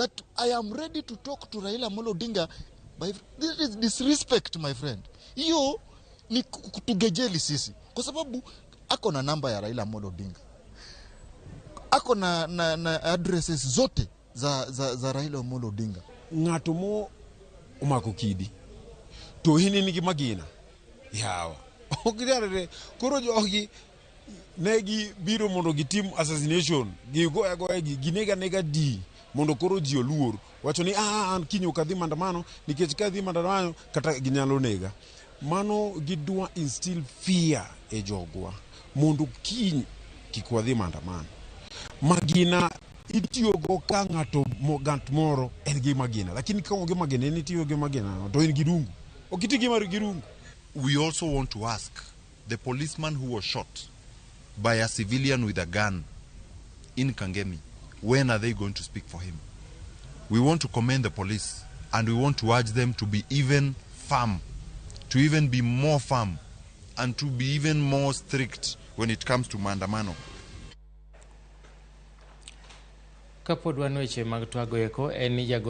that I am ready to talk to Raila Amolo Odinga. By, this is disrespect my friend. Hiyo ni kutugejeli sisi, kwa sababu ako na namba ya Raila Amolo Odinga, ako na addresses zote za Raila Amolo Odinga. Ng'ato mo omako kidi to in in gi magina yawa ok ginyalre. Koro jogi ne gibiro mondo gitim assassination, gigoya agoya gi ginega nega di mondo koro ji oluor wacho ni ah, an kiny ok adhi maandamano nikech ka adhi maandamano kata ginyalo nega. Mano gidwa instill fear e jogwa mondo kiny kik wadhi maandamano. Magina itiyogo ka ng'ato ng'at moro en gi magina, lakini ka onge magina en itiyo gi magina to en gi rungu, ok iti gi mar gi rungu. We also want to ask the policeman who was shot by a civilian with a gun in Kangemi, when are they going to speak for him? We want to commend the police and we want to urge them to be even firm, to even be more firm and to be even more strict when it comes to maandamano. Kapod wan weche mag twago eko en ni jago